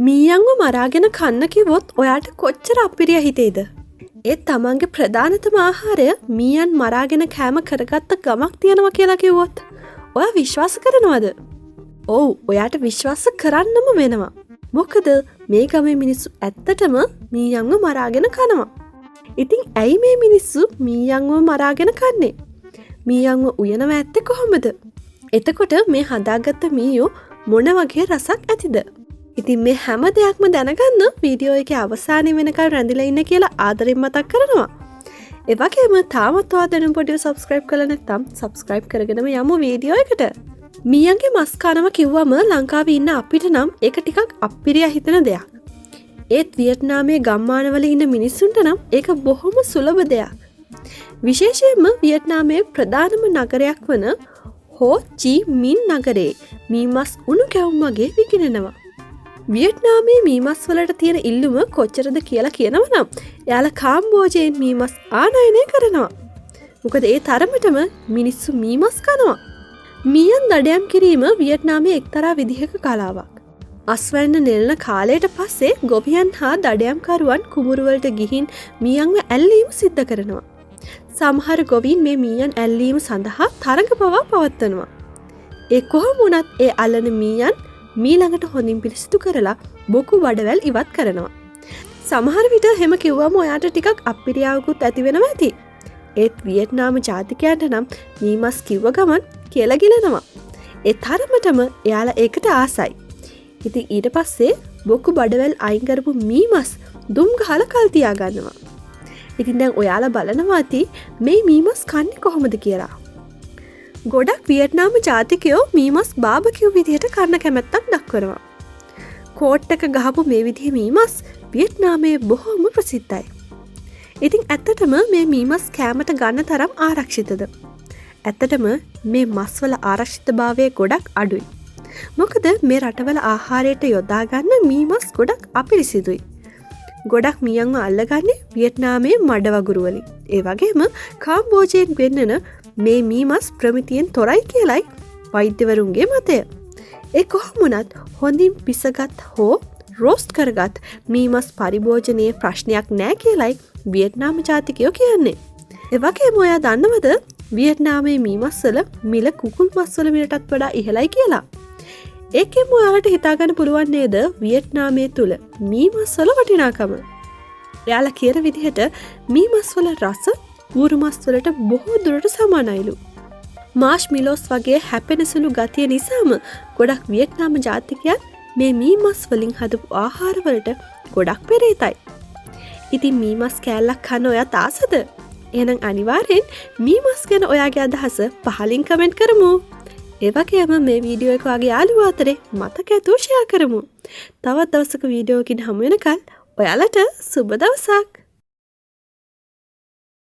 මීයන්ව මරාගෙන කන්න කිව්වොත් ඔයාට කොච්චර අපිරිය හිතේද? ඒත් තමන්ගේ ප්‍රධානතම ආහාරය මීයන් මරාගෙන කෑම කරගත්ත ගමක් තියෙනවා කියලා කිව්වොත් ඔයා විශ්වාස කරනවද? ඔව්, ඔයාට විශ්වාස කරන්නම වෙනවා. මොකද මේ ගමේ මිනිස්සු ඇත්තටම මීයන්ව මරාගෙන කනවා. ඉතින් ඇයි මේ මිනිස්සු මීයන්ව මරාගෙන කන්නේ? මීයන්ව උයනව ඇත්තේ කොහොමද? එතකොට මේ හදාගත්ත මීයෝ මොන වගේ රසක් ඇතිද? ඉතින් මේ හැම දෙයක්ම දැනගන්න වීඩියෝ එකේ අවසානයේ වෙනකල් රැඳිලා ඉන්න කියලා ආදරෙන් මතක් කරනවා. ඒ වගේම තාමත් ඔයා දැනුම් පොඩිව සබ්ස්ක්‍රයිබ් කරලා නැත්නම් සබ්ස්ක්‍රයිබ් කරගෙනම යමු වීඩියෝ එකට. මීයන්ගේ මස් කනවා කිව්වම ලංකාවේ ඉන්න අපිට නම් ඒක ටිකක් අප්පිරියා හිතෙන දෙයක්. ඒත් වියට්නාමයේ ගම්මානවල ඉන්න මිනිස්සුන්ට නම් ඒක බොහොම සුලභ දෙයක්. විශේෂයෙන්ම වියට්නාමයේ ප්‍රධානම නගරයක් වන හෝ චී මින් නගරේ මී මස් උණු කැවුම් වගේ විකිණෙනවා. වියට්නාමයේ මී මස් වලට තියෙන ඉල්ලුම කොච්චරද කියලා කියනවා නම් එයාලා කාම්බෝජයෙන් මී මස් ආනයනය කරනවා. මොකද ඒ තරමටම මිනිස්සු මී මස් කනවා. මීයන් දඩයම් කිරීම වියට්නාමයේ එක්තරා විදිහක කලාවක්. අස්වැන්න නෙළන කාලයට පස්සේ ගොවියන් හා දඩයම්කරුවන් කුඹුරුවලට ගිහින් මීයන්ව ඇල්ලීම සිද්ධ කරනවා. සමහර ගොවීන් මේ මීයන් ඇල්ලීම සඳහා තරඟ පවා පවත්වනවා. ඒ කොහොම වුණත් ඒ අල්ලන මීයන් මීළඟට හොඳින් පිරිසිදු කරලා බොකු බඩවැල් ඉවත් කරනවා. සමහර විට එහෙම කිව්වම ඔයාට ටිකක් අප්පිරියාවකුත් ඇති වෙනවා ඇති. ඒත් වියට්නාම ජාතිකයන්ට නම් මී මස් කිව්ව ගමන් කියලා ගිලනවා. ඒ තරමටම එයාලා ඒකට ආසයි. ඉතින් ඊට පස්සේ බොකු බඩවැල් අයින් කරපු මී මස් දුම් ගහලා කල් තියාගන්නවා. ඉතින් දැන් ඔයාලා බලනවා ඇති මේ මී මස් කන්නේ කොහොමද කියලා. ගොඩක් වියට්නාම ජාතිකයෝ මී මස් බාබකිව් විදිහට කන්න කැමැත්තක් දක්වනවා. කෝට් එක ගහපු මේ විදිහේ මී මස් වියට්නාමයේ බොහොම ප්‍රසිද්ධයි. ඉතින් ඇත්තටම මේ මී මස් කෑමට ගන්න තරම් ආරක්ෂිතද? ඇත්තටම මේ මස්වල ආරක්ෂිතභාවය ගොඩක් අඩුයි. මොකද මේ රටවල ආහාරයට යොදා ගන්න මී මස් ගොඩක් අපිරිසිදුයි. ගොඩක් මීයන්ව අල්ලගන්නේ වියට්නාමයේ මඩ වගුරු වලින්. ඒ වගේම කාම්බෝජයෙන් ගෙන්නන මේ මී මස් ප්‍රමිතියෙන් තොරයි කියලයි වෛද්‍යවරුන්ගේ මතය. ඒ කොහොම වුණත් හොඳින් පිසගත් හෝ රෝස්ට් කරගත් මී මස් පරිභෝජනයේ ප්‍රශ්නයක් නෑ කියලයි වියට්නාම ජාතිකයෝ කියන්නේ. ඒ වගේම ඔයා දන්නවද වියට්නාමයේ මී මස් වල මිල කුකුල් මස් වල මිලටත් වඩා ඉහළයි කියලා? ඒකෙන් ඔයාලට හිතාගන්න පුළුවන් නේද වියට්නාමයේ තුල මී මස් වල වටිනාකම? එයාලා කියන විදිහට මී මස් වල රස ඌරු මස් වලට බොහෝ දුරට සමානයිලු. මාෂ් මිලෝස් වගේ හැපෙන සුළු ගතිය නිසාම ගොඩක් වියට්නාම ජාතිකයන් මේ මී මස් වලින් හදපු ආහාර වලට ගොඩක් පෙරේතයි. ඉතින් මී මස් කෑල්ලක් කන්න ඔයාත් ආසද? එහෙනම් අනිවාර්යෙන් මී මස් ගැන ඔයාගේ අදහස පහලින් කමෙන්ට් කරමු. ඒ වගේම මේ වීඩියෝ එක ඔයාගේ යාළුවෝ අතරේ මතක ඇතුව ෂෙයා කරමු. තවත් දවසක වීඩියෝකින් හමු වෙනකල් ඔයාලට සුබ දවසක්.